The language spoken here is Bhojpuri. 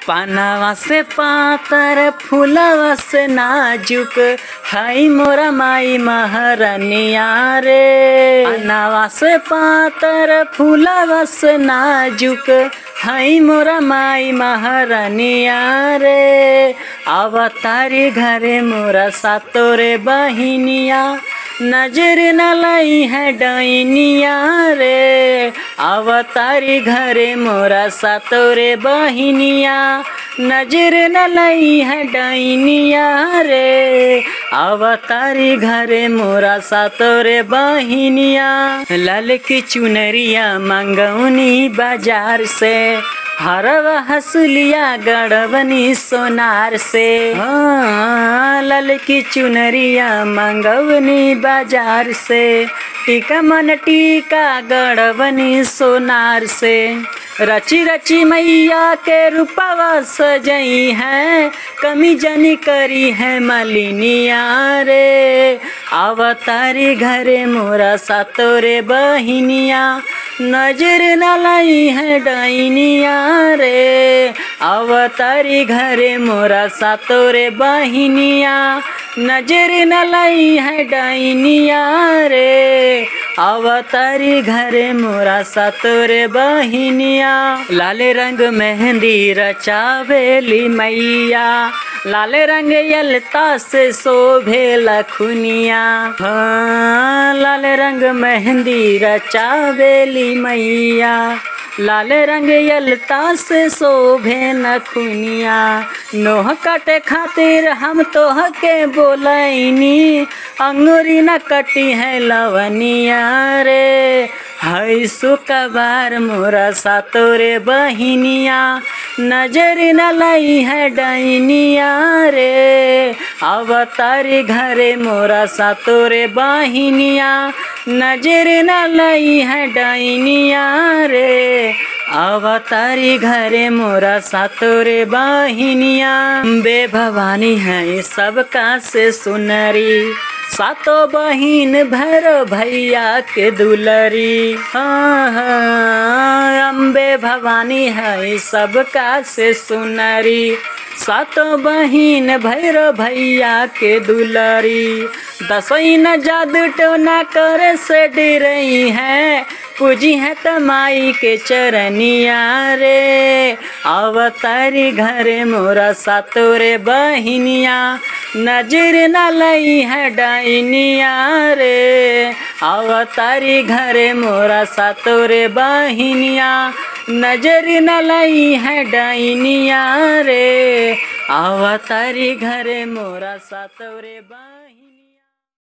पनवा से पातर फूलवा से नाजुक हई मोरा माई महारनिया रे। पनवा से पातर फूलवा से नाजुक हई मोरा माई महारनिया रे। अवतारी घरे मोरा सातोरे बहिनिया, नजर न लाई है डाइनिया रे। अवतारी घरे मोरा सातोरे बहिनिया, नजर न लाई है डाइनिया रे। अवतारी घरे मोरा सातोरे बहिनिया। लाल की चुनरिया मंगौनी बाजार से, हरवा हसुलिया गड़बनी सोनार से। हाँ, लाल की चुनरिया मंगवनी बाजार से, टीका मन टीका गड़बनी सोनार से। रची रची मैया के रूपवा सजई है, कमी जनी करी है मलिनिया रे। अवतारी घरे मोरा सातोरे बहिनिया, नजर न लाई है डाइनिया रे। अवतारी घरे मोरा सातोरे बहिनिया, नजर न लाई है डाइनिया रे। अवतारी घरे मोरा सातोरे बहिनिया। लाल रंग मेहंदी रचावेली मैया, लाल रंग यलता से शोभे लखुनिया। हाँ, लाल रंग मेहंदी रचावेली मैया, लाल रंग यलता से शोभे नखुनिया। नोह काटे खातिर हम तोह के बोलैनी, अंगूरी न कटी है लवनिया रे। हई सुकबार मोरा सातोरे बहिनिया, नजर न लाई है डाइनिया रे। अवतारी घरे मोरा सातोरे बहिनिया, नजर न लाई है डाइनिया रे। अवतारी घरे मोरा सातोरे बहिनिया। बे भवानी है सबका से सुनरी, सातो बहिन भैरव भैया के दुलरी। हाँ हाँ, अम्बे भवानी है सबका से सुनरी, सातो बहिन भैरव भैया के दुलरी। दसई न जादू टोना करे से डरई है, पूजी है त माई के चरनिया रे। अवतारी घरे मोरा सातोरे बहिनिया, नजर न लाई है डाइनिया रे। अवतारी घरे मोरा सातोरे बहिनिया, नजर न लाई है डाइनिया रे। अवतारी घरे मोरा सातोरे बहिनिया।